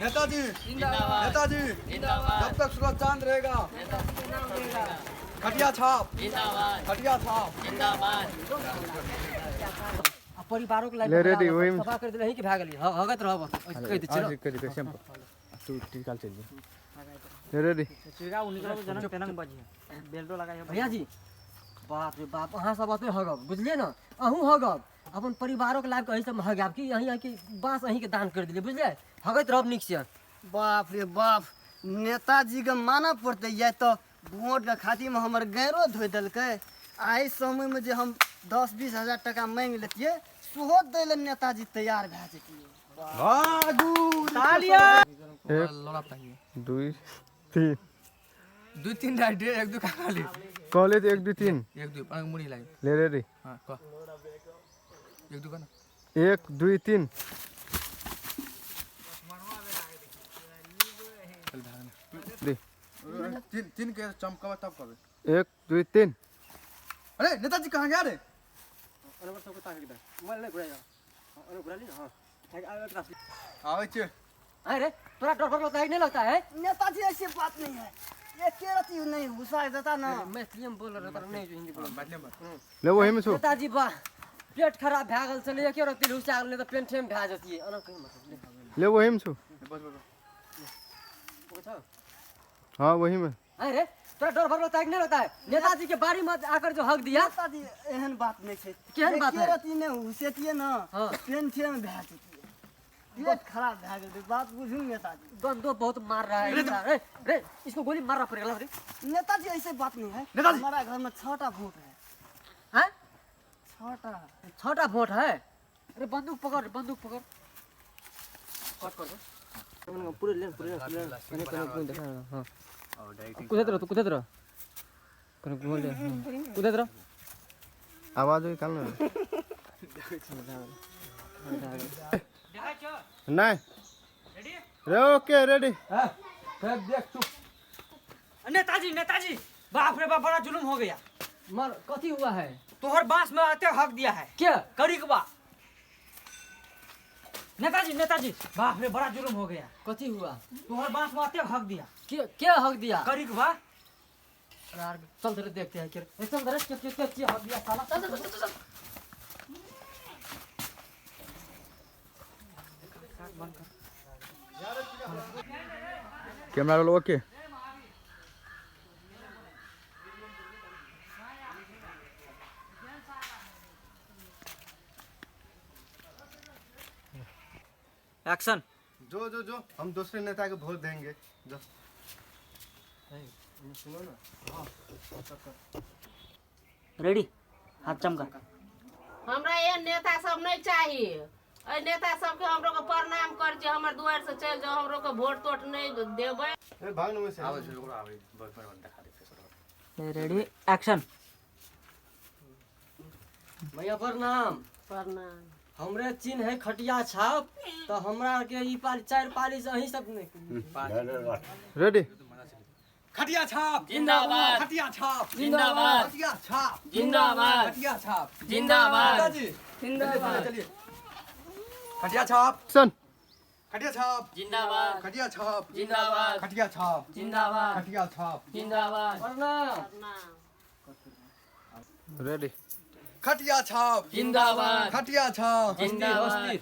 नेताजी जिंदाबाद। नेताजी जिंदाबाद। जब तक सूरज चांद रहेगा खटिया छाप जिंदाबाद। खटिया छाप जिंदाबाद। आ परिवारों के लाइफ ले रेडी, ओहिमे। सफा कर देलही कि भए गेली हगत रहब कहि दै छियै। कह दे सिंपल तू टीकाल चल ले रेडी। भैया जी बाप रे बाप, अहाँ सब अते हगब बुझलियै ने, अहूँ हगब अपन परिवारों के लाइफ के अहीं सब हगायब कि अहीं कि बाँस अहीं के दान कर दिलियै बुझलियै, हगैत रहब नीक से। बाप रे बाप, नेताजी के मानऽ पड़तै, या तऽ वोट के खातिर में हमर गैरो धोइ देलकै। आइ समय में जे हम 10-20 हजार टका मांगि लेतियै सेहो दै लए नेताजी तैयार भए जैतियै। 1 2 3 2 3 डाइट 1 2 खाली कॉलेज 1 2 3 1 2 पर मुड़ी लाइ ले रेडी। हां कह 1 2 का ना 1 2 3 चल भागना दे 3 3 के चमकवा तब कबे 1 2 3। अरे नेताजी कहां गया रे? अनवर सबके ताकि दे मोबाइल नहीं घुराइयो, अनवर घुरा ली ना। हां आवे छे। अरे तोरा डर भर लगता है कि नहीं लगता है? नेताजी ऐसी बात नहीं है, ये के रति नहीं घुसा देता ना। मैथिली में बोल रहा नहीं जो हिंदी बोल। मैथिली में ले वही में छु। नेताजी वाह पेट खराब भए गेल छलै, एके रति घुसा गेल तऽ पेंटे में भए जतियै। अना कहीं मतलब ले वही में छु। बस बस हां वही में। अरे तोरा डर भर लगता है कि नहीं लगता है? नेताजी के बारी में आकर जो हक दिया। नेताजी एहन बात नहीं छै, केहन बात है? रति नहीं घुसेतियै ना हाँ। पेंटे में भए जतियै, पेट खराब भए गेल। बात बुझू नेताजी, गंदो बहुत मार रहा है रे रे, इसको गोली मारना पड़ेगा रे। नेताजी ऐसे बात नहीं है, हमारा घर में 6टा वोट है। हैं? 6टा। 6टा वोट है? अरे बंदूक पकड़, बंदूक पकड़, कट कर दे पूरे ले, पूरे ले, कने कने कने देखा। हां कुदत रहो, तू कुदत रहो, कने गोल ले, कुदत रहो। आवाज होई काल ना नहीं रे। Okay ready. हां फिर देख तू। नेताजी नेताजी बाप रे बाप, बड़ा जुलुम हो गया। मर कथी हुआ है? तोहर बांस में आते हक दिया है। क्या? करीकबा। नेताजी नेताजी बाप रे बड़ा जुलुम हो गया। कथी हुआ? तोहर बांस में आते हक दिया। क्या क्या हक दिया? करीकबा। यार चल जरा देखते हैं क्या। ए, चल जरा क्या क्या क्या क्या हक दिया साला। चल चल चल चल। Camera roll okay. Action. जो जो जो हम दूसरे नेता को वोट देंगे। जो सुनो ना। रेडी हाथ चमका। हमरा ये नेता सब नहीं चाहिए, ए नेता सबके हमरो के प्रणाम कर जे हमर दुआर से चल जाओ, हमरो के वोट तोट नहीं देबै। ए भाग न वैसे आवे छे ओकरा आवे बस बस देखा दे फेसर। Ready action. भैया प्रणाम। प्रणाम। हमरे चिन्ह है खटिया छाप, तो हमरा के ई पाली 4 पाली से अहीं सब नहीं। रेडी। खटिया छाप जिंदाबाद। खटिया छाप जिंदाबाद। खटिया छाप जिंदाबाद। खटिया छाप जिंदाबाद। नेताजी जिंदाबाद। चलिए खटिया छाप सन खटिया छाप जिंदाबाद। खटिया छाप जिंदाबाद। खटिया छाप जिंदाबाद। खटिया छाप जिंदाबाद। प्रणाम। प्रणाम। रेडी। खटिया छाप जिंदाबाद। खटिया छाप जिंदाबाद।